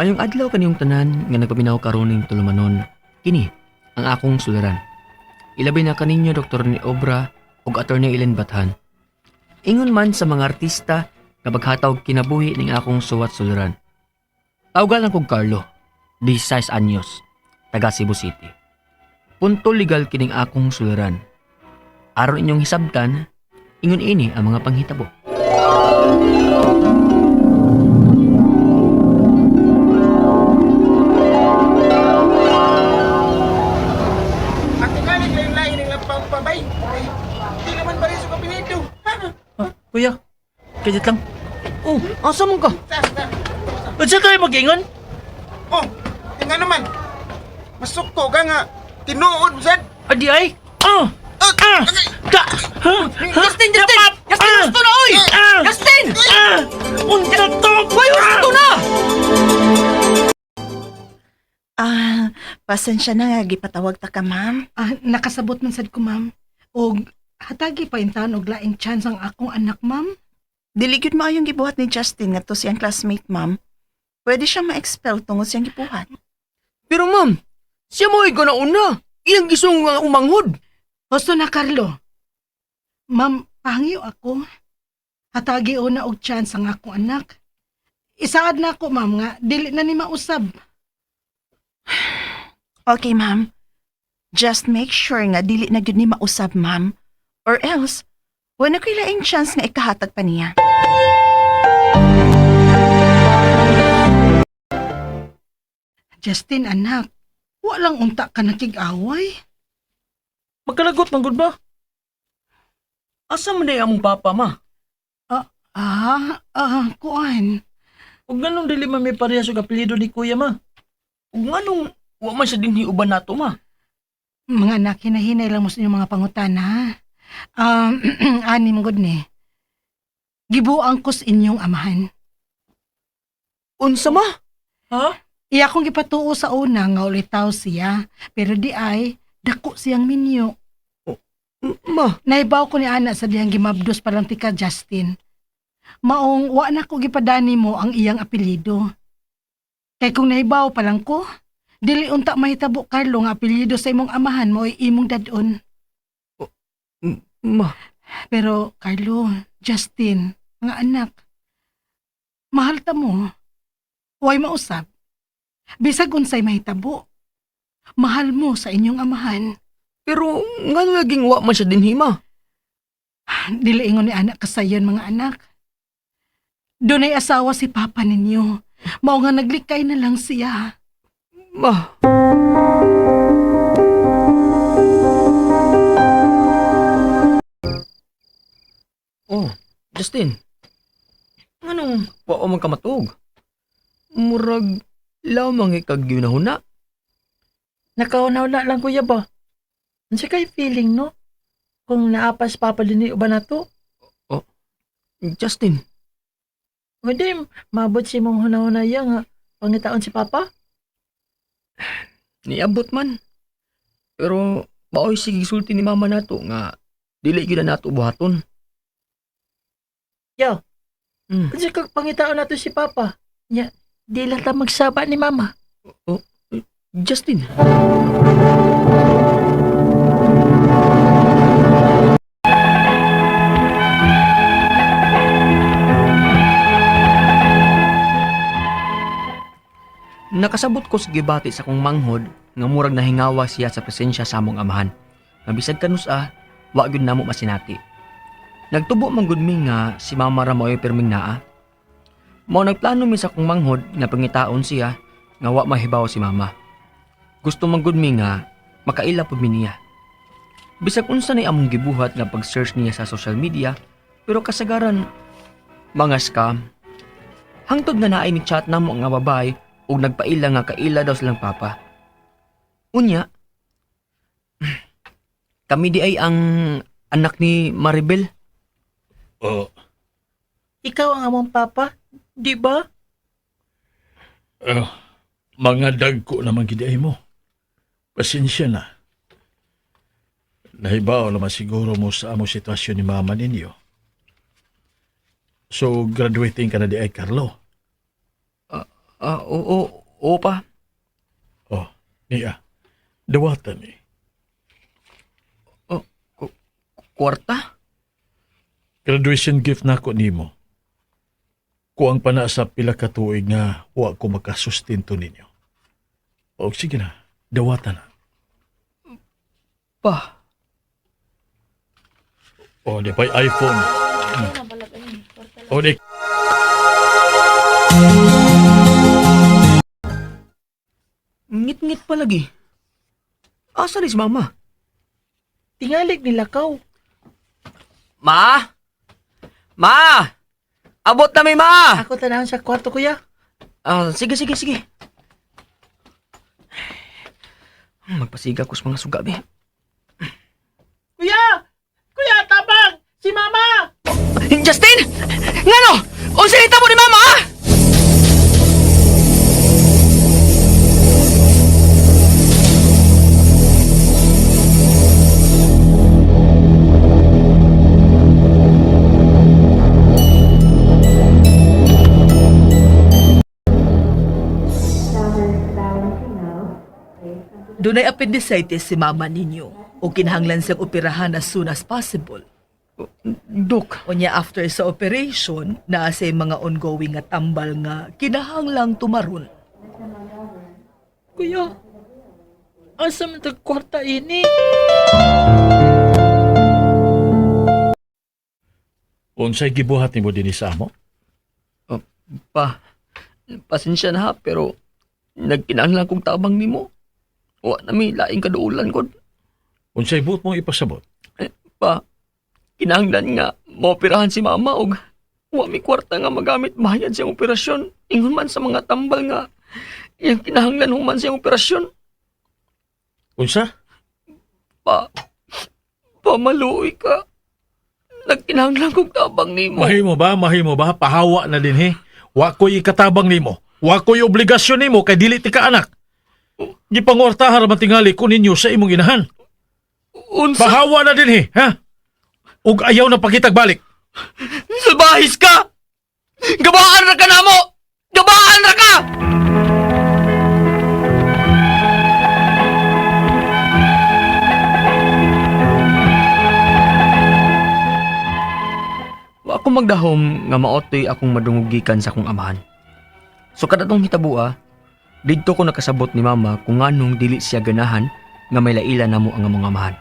Mayong adlaw kaniyong tanan nga nagpaminaw karon ning tulumanon. Kini ang akong suliran. Ilabi na kaninyo Dr. ni Obra ug Attorney Ellen Bathan. Ingon man sa mga artista nga paghatag kinabuhi ning akong suwat suliran. Tawgan lang kog Carlo, 16 anyos, taga Cebu City. Punto legal kining akong suliran. Aron inyong hisabtan, ingon ini ang mga panghitabo. Ang tingaling lain-lain ng lampang pabay. Ay, di naman pa rin sa kapilido. Ha? Ah, kuya, kajit lang. Oh, asa man ka? Sa, sa. Unsa kayo mag-ingon? Oh, tinga naman. Masukto ka nga. Tinuod mo sad. Adi ay. Ah! Ah! Ah! Okay. Ka! Ha? Ha? Justin, Justin! Yapap! Justin, Ah! gusto na, oy! Ah! Justin! Ah! Unsa to? Hoy, gusto na! Ah, pasensya na nga gipatawag ta ka, ma'am. Ah, nakasabot man sad ko, ma'am. Og hatagi pa intaon og laing chance ang akong anak, ma'am. Dili gyud maayong gibuhat ni Justin ngadto siyang classmate, ma'am. Pwede siya ma-expel tungod siyang gibuhat. Pero ma'am, siya mo ay una. Iyang gisong nga umanghod. Husto na, Carlo. Ma'am, pahangyo ako. Hatagi una og chance ang akong anak. Isaad na ako, ma'am, nga dili na ni mausab. Okay, ma'am. Just make sure nga dili na gyud ni mausab, ma'am. Or else, wala ko'y laing chance nga ikahatag pa niya. Justin, anak, walang unta ka nakig-away. Magkalagot man gud ba? Asa man day among papa, ma? Ah, ah, kuan. Ug nganong dili man may parehas og apelyido ni kuya ma? Ug nganong wa man siya dinhi uban nato, ma? Mga anak, hinahinay lang mo sa inyong mga pangutana. Ha? Ani mo gud ni. Gibuang ko sa inyong amahan. Unsa ma? Ha? Iya akong gipatuo sa una nga ulitaw siya, pero di ay dako siyang minyo. Ma, Naibaw ko ni ana sa diyang gimabdos pa lang tika Justin. Maong wa na ko gipadani mo ang iyang apelyido. Kay kung naibaw pa lang ko, dili unta mahitabo Carlo nga apelyido sa imong amahan mo ay imong dadon. ma, Pero Carlo, Justin, mga anak, mahal ta mo. Huwag mausap. Bisag unsay mahitabo. Mahal mo sa inyong amahan. pero ngano laging wa man siya dinhi, ma? Dili ingon ni anak kasayon mga anak. Dunay asawa si papa ninyo. Mao nga naglikay na lang siya. Ma. Oh, Justin. Nganong wa man ka matuog? Murag lamang ikag ginahuna. Nakauna-una lang kuya ba? Unsa kay feeling no? Kung naapas papa dinhi uban nato? Justin, Hindi, maabot si mong hunahuna iya nga pangitaon si papa. niabot man. Pero maoy sige sulti ni mama nato nga dili gyud na nato buhaton. Yo. Mm. Unsa kag pangitaon nato si papa? Nya, di lang ta magsaba ni mama. Justin. Nakasabot ko sa gibati sa kong manghod nga murag nahingawa siya sa presensya sa among amahan. Nga bisag kanusa, wa gyud namo masinati. Nagtubo man gud mi nga si mama ra mao'y pirming naa. Mao nagplano mi sa kong manghod nga pangitaon siya nga wa mahibaw si mama. Gusto man gud mi nga makaila pud mi niya. Bisag unsa ni among gibuhat nga pag-search niya sa social media, pero kasagaran mga scam. Hangtod nga naay ni chat namo nga babae ug nagpaila nga kaila daw silang papa. Unya, kami di ay ang anak ni Maribel. Oh, Ikaw ang among papa, di ba? eh, mga dagko naman gid ay mo. Pasensya na. Nahibaw naman siguro mo sa amo sitwasyon ni mama ninyo. So, graduating ka na di ay, Carlo. Ah, oo, oo pa. Oh, niya. Dawatan ni. Oh, kwarta? Graduation gift nako nimo. Kuang pa na sa pila ka tuig nga wa ko makasustento ninyo. O sige na, dawatan na. Pa, O, di pa'y iPhone. O, di ngit-ngit pa lagi. Asa ni si mama? Tingalig nila kaw. Ma? Ma! Abot na mi, ma! Ako tanahon sa kwarto, kuya. Ah, sige, sige, sige. Magpasiga ko sa mga suga, be. Kuya! Kuya, tabang! Si mama! Justin! Ngano? Unsa nitabo ni mama? ah? Dunay appendicitis si mama ninyo o kinahanglan siyang operahan as soon as possible. Dok, Unya after sa operation, naa say mga ongoing nga tambal nga kinahanglang tumaron. Kuya, asa man tag kwarta ini? Unsay gibuhat nimo dinhi sa amo? pa, pasensya na ha, pero nagkinahanglan kong tabang nimo. Wa na mi laing kaduulan ko. Unsay buot mong ipasabot? Pa, kinahanglan nga maoperahan si mama og wa mi kwarta nga magamit bayad siyang operasyon. Ingon man sa mga tambal nga iyang kinahanglan human siyang operasyon. Unsa? Pa, pamaluoy ka. Nagkinahanglan kong tabang nimo. Mahimo ba? Mahimo ba? Pahawa na dinhi. Wa ko'y ikatabang nimo. Wa ko'y obligasyon nimo kay dili ti ka anak. Gipangwartahan ra man tingali ko ninyo sa imong inahan. Unsa? Pahawa na dinhi, ha? Ug ayaw na pakitag balik. Salbahis ka! Gabaan ra ka namo! Gabaan ra ka! Wa ako magdahom nga maotoy akong madungugikan sa akong amahan. So kadatong hitabua, didto ko nakasabot ni mama kung nganong dili siya ganahan nga may laila namo ang among amahan.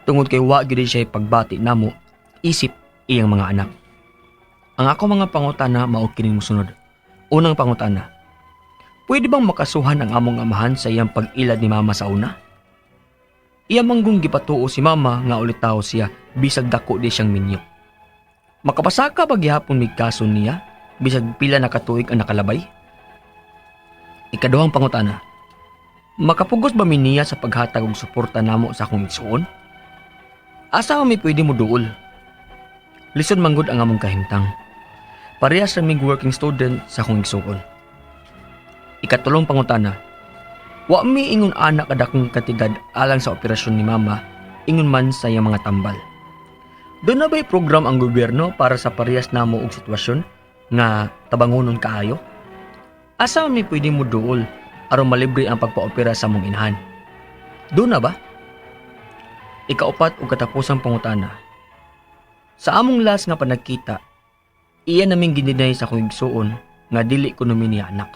Tungod kay wa gyud siya pagbati namo isip iyang mga anak. Ang ako mga pangutana mao kining mosunod. Unang pangutana. Pwede bang makasuhan ang among amahan sa iyang pag-ilad ni mama sa una? Iya manggong gipatuo si mama nga ulitaw siya bisag dako di siyang minyo. Makapasaka ba gihapon mig kaso niya bisag pila na katuig ang nakalabay? Ikaduhang pangutana. Makapugos ba mi niya sa paghatag og suporta namo sa akong igsuon? Asa man mi pwede mo duol? Lisod manggod ang among kahimtang. Parehas ra mig working student sa akong igsuon. Ikatulong pangutana. Wa mi ingon anak kadakong kantidad alang sa operasyon ni mama, ingon man sa iyang mga tambal. Doon na ba'y program ang gobyerno para sa parehas namo og sitwasyon nga tabangonon kaayo? Asa man mi pwede mo duol aron malibre ang pagpaopera sa among inahan? Doon na ba? Ikaupat ug katapusang pangutana. Sa among last nga panagkita, iya naming gininay sa akong igsuon nga dili ko numi niya anak.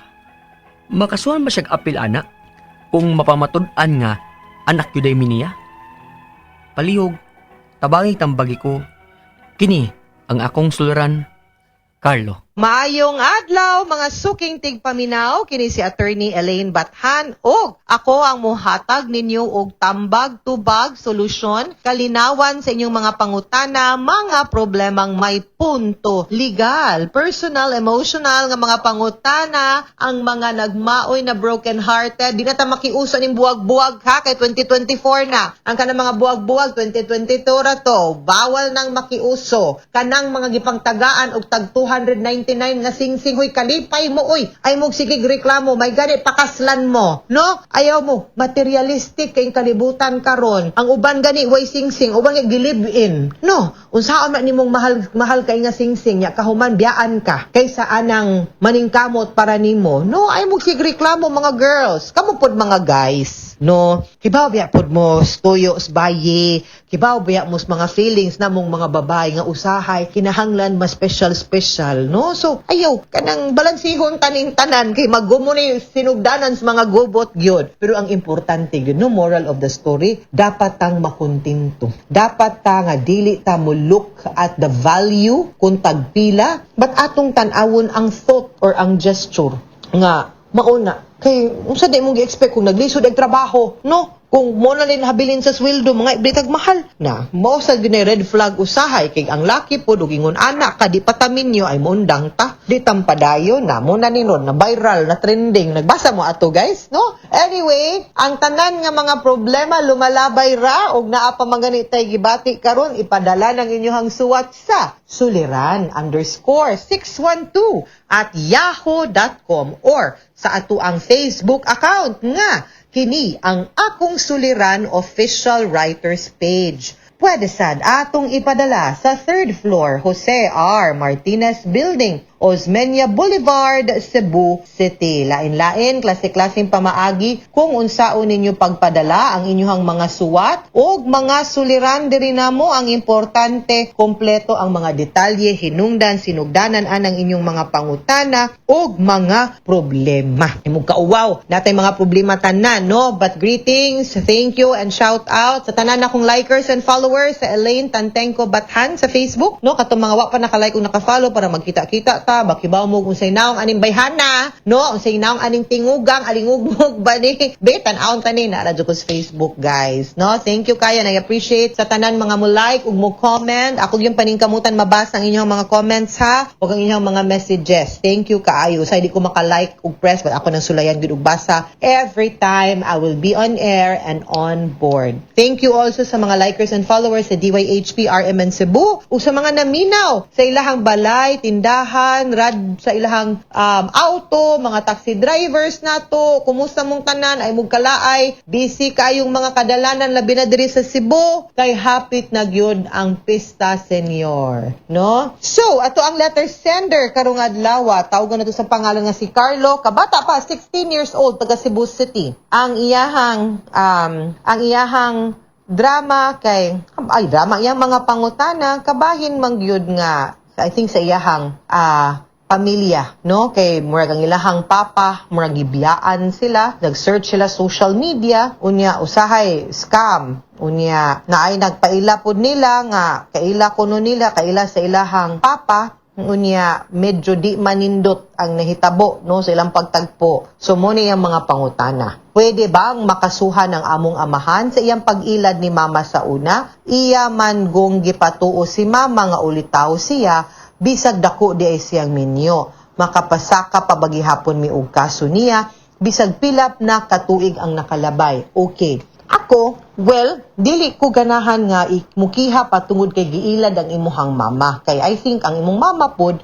Makasuhan ba siyag apil ana kung mapamatud-an nga anak yuday mi niya? Palihog, tabangi tambagi ko, kini ang akong suluran, Carlo. Maayong adlaw mga suking tigpaminaw, kini si Attorney Elaine Bathan ug ako ang muhatag ninyo og tambag tubag solusyon kalinawan sa inyong mga pangutana, mga problemang may punto legal, personal, emotional nga mga pangutana, ang mga nagmaoy na broken hearted, di na ta makiuso ning buwag-buwag ha kay 2024 na. Ang kanang mga buwag-buwag 2022 ra to, bawal nang makiuso. Kanang mga gipangtagaan og tag 299 999 nga singsing. Hoy, kalipay mo oy. Ay mo sige reklamo, may gani pakaslan mo, no? Ayaw mo materialistic kay kalibutan karon. Ang uban gani way singsing, uban gani gi-live in. No, unsaon man nimong mahal mahal kay nga singsing nya kahuman biyaan ka kaysa anang maningkamot para nimo. No, ay mo sige reklamo, mga girls. Kamo pod, mga guys, no? Kibaw biya pod mo tuyo baye, kibaw biya mo mga feelings namong mga babae nga usahay kinahanglan mas special special, no? So ayaw kanang balansihon taning tanan kay maggumo ni sinugdanan sa mga gubot gyud. Pero ang importante gyud, no, moral of the story, dapat tang makontento. Dapat ta nga dili ta mo look at the value kung tagpila, but atong tan-awon ang thought or ang gesture nga mauna kay unsa di mong gi-expect kung naglisod ang trabaho, no? Kung mo na rin habilin sa sweldo, mga ibritag mahal na mao sa gina red flag usahay kay ang laki po ug ingon ana ka, di pataminyo ay mondang ta, di tampadayon na mo na ni ron na viral na trending. Nagbasa mo ato, guys, no? Anyway, ang tanan nga mga problema lumalabay ra og naa pa man gani tay gibati karon, ipadala ng inyong suwat sa suliran_612@yahoo.com or sa ato ang Facebook account nga kini ang Akong Suliran Official Writers Page. Pwede sad atong ipadala sa third floor, Jose R. Martinez Building, Osmeña Boulevard, Cebu City. Lain-lain, klase-klaseng pamaagi kung unsaon ninyo pagpadala ang inyong mga suwat o mga suliran diri namo. Ang importante, kompleto ang mga detalye, hinungdan, sinugdanan anang inyong mga pangutana o mga problema. Imong kauwaw, natay mga problema tanan, no? But greetings, thank you, and shout out sa tanan akong likers and followers sa Elaine Tantenko Bathan sa Facebook, no? Katong mga wa pa nakalike o nakafollow para magkita-kita ta, makibaw mo kung say naong aning bayhana, no? Unsay naong aning tingugang, alingugmog ba ni? Be, tan-awon ta ni, naa ko sa Facebook, guys, no? Thank you kayo, I appreciate sa tanan mga mo like ug mo comment. Ako yung paningkamutan mabasa ang inyong mga comments ha, ug ang inyong mga messages. Thank you kaayo. Sa di ko maka-like ug press, but ako nang sulayan gud ug basa every time I will be on air and on board. Thank you also sa mga likers and followers sa DYHP RMN Cebu ug sa mga naminaw sa ilahang balay, tindahan, rad sa ilahang auto, mga taxi drivers nato. Kumusta mong tanan? Ay mong kalaay, busy kayong mga kadalanan labi na diri sa Cebu kay hapit na gyud ang Pista Senior, no? So, ato ang letter sender karong adlaw, tawgon na to sa pangalan nga si Carlo, kabata pa, 16 years old, taga Cebu City. Ang iyahang drama kay ay drama, iyang mga pangutana kabahin man gyud nga I think sa iyahang pamilya, no? Kay murag ang ilahang papa, murag gibiyaan sila, nag-search sila social media, unya usahay scam, unya naay nagpaila pod nila nga kaila kuno nila, kaila sa ilahang papa, unya medyo di manindot ang nahitabo, no, sa ilang pagtagpo. So mo ni ang mga pangutana. Pwede bang makasuhan ang among amahan sa iyang pag-ilad ni mama sa una? Iya man gong gipatuo si mama nga ulitaw siya bisag dako di ay siyang minyo. Makapasaka pa ba gihapon mi og kaso niya bisag pilap na katuig ang nakalabay? Okay. Ako, well, dili ko ganahan nga mukiha pa tungod kay giilad ang imuhang mama. Kay I think ang imong mama pod,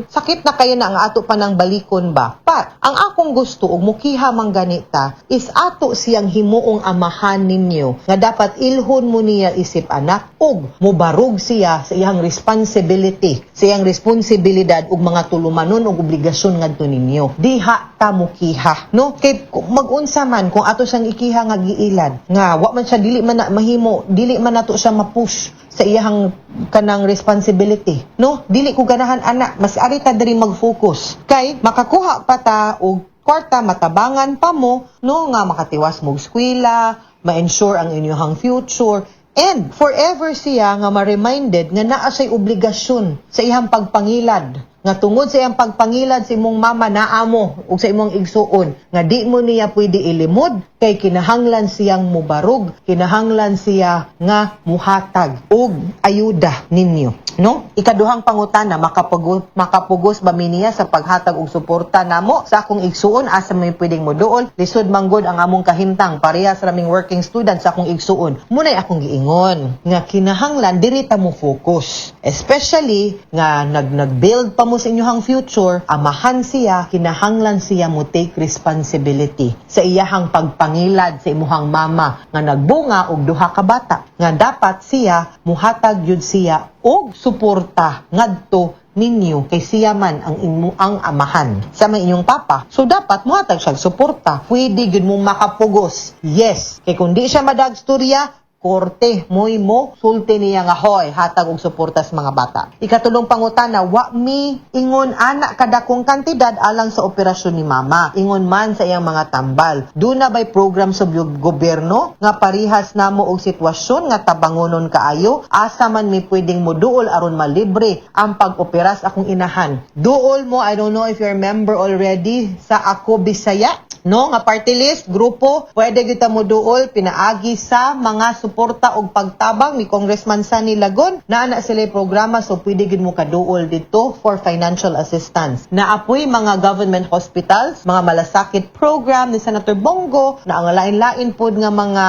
sakit na kayo na ang ato pa ng balikon ba. But, ang akong gusto, og mukiha man ganita, is ato siyang himuong amahan ninyo nga dapat ilhon mo niya isip anak ug mubarog siya sa iyang responsibility, sa iyang responsibilidad ug mga tulumanon ug obligasyon ngadto ninyo. Diha ta mukiha, no? Kay magunsa man kung ato siyang ikiha nga giilad, nga wa man siya, dili man na mahimo, dili man nato siya ma-push sa iyang kanang responsibility, no? Dili ko ganahan ana, mas ari ta diri mag-focus kay makakuha pa ta og kwarta, matabangan pa mo, no, nga makatiwas mo og eskwela, ma-ensure ang inyong future and forever siya nga ma-reminded nga naa siya'y obligasyon sa iyang pagpangilad. Nga tungod sa iyang pagpangilad sa imong mama, naa mo ug sa imong igsuon nga di mo niya pwede ilimod kay kinahanglan siyang mubarog, kinahanglan siya nga muhatag og ayuda ninyo, no? Ikaduhang pangutana, makapugos ba mi niya sa paghatag og suporta namo sa akong igsuon? Asa may pwedeng moduol? Lisod manggod ang among kahimtang, parehas raming working student sa akong igsuon. Munay akong giingon nga kinahanglan diri ta mo focus, especially nga nag-build pa mo sa inyong future. Amahan siya, kinahanglan siya mo take responsibility sa iyahang pagpangilad sa imuhang mama nga nagbunga og duha ka bata, nga dapat siya muhatag yun siya og suporta ngadto ninyo kay siya man ang imo ang amahan sa may inyong papa. So dapat muhatag siya og suporta. Pwede gyud mo makapugos, yes, kay kung di siya madagstorya, korte moy mo sulti niya nga, "Hoy, hatag og suporta sa mga bata." Ikatulong pangutana, wa mi ingon ana kadakong kantidad alang sa operasyon ni mama. Ingon man sa iyang mga tambal, duna bay program sa gobyerno nga parihas namo og sitwasyon nga tabangonon kaayo? Asa man mi pwedeng moduol aron malibre ang pag-opera sa akong inahan? Duol mo. I don't know if you're a member already sa Ako Bisaya, no, nga party list grupo. Pwede kita mo duol pinaagi sa mga suporta og pagtabang ni Congressman Sonny Lagon. Naa na sila programa, so pwede gid mo kaduol dito for financial assistance. Naapoy mga government hospitals, mga malasakit program ni Senator Bong Go, na ang lain-lain pod nga mga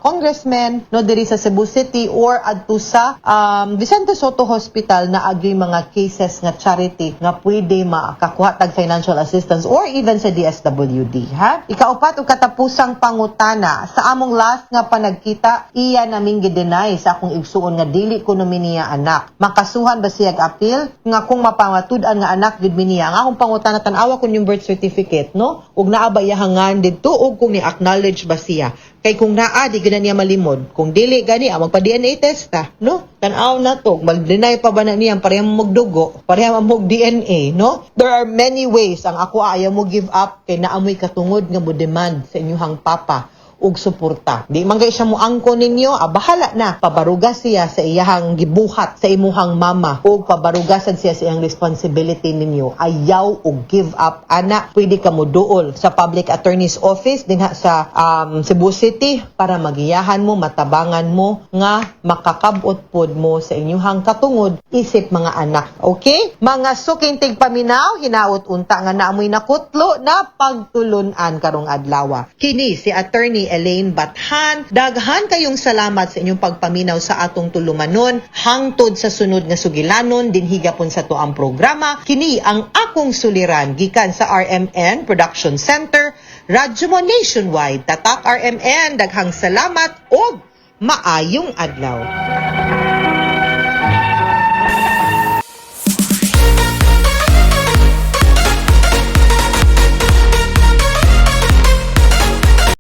congressmen, no, diri sa Cebu City or adto sa Vicente Sotto Hospital, na agyoy mga cases nga charity nga pwede makakuha tag financial assistance or even sa DSWD, ha. Ikaupat ug katapusang pangutana, sa among last nga panagkita, iya naming gi-deny sa akong igsuon nga dili ko mi niya anak. Makasuhan ba siya appeal nga kung mapamatud-an nga anak gid mi niya? Ang akong pangutana, tan-awa kun yung birth certificate, no, ug naa ba iyahangan didto ug kung ni-acknowledge ba siya. Kay kung naa, di gina niya malimod. Kung dili gani, magpa DNA test ta, no? Tan-aw na to, mag-deny pa ba na niya, pareha mo magdugo, pareha mo mag DNA, no? There are many ways. Ang ako, ayaw mo give up kay naamoy katungod nga mo demand sa inyuhang papa og suporta. Di man kay siya mo angko ninyo, bahala na. Pabaruga siya sa iyahang gibuhat sa imuhang mama o pabarugasan siya sa iyang responsibility ninyo. Ayaw og give up ana. Pwede ka mo duol sa Public Attorney's Office dinha sa Cebu City para magiyahan mo, matabangan mo nga makakabot pod mo sa inyuhang katungod isip mga anak. Okay? Mga suking tigpaminaw, hinaot unta nga naamoy nakutlo na pagtulunan karong adlaw. Kini si Attorney Elaine Bathan. Daghan kayong salamat sa inyong pagpaminaw sa atong tulumanon. Hangtod sa sunod nga sugilanon, dinhi gapon sa tuang programa. Kini ang akong suliran gikan sa RMN Production Center, Radyo Mo Nationwide. Tatak RMN, daghang salamat og maayong adlaw.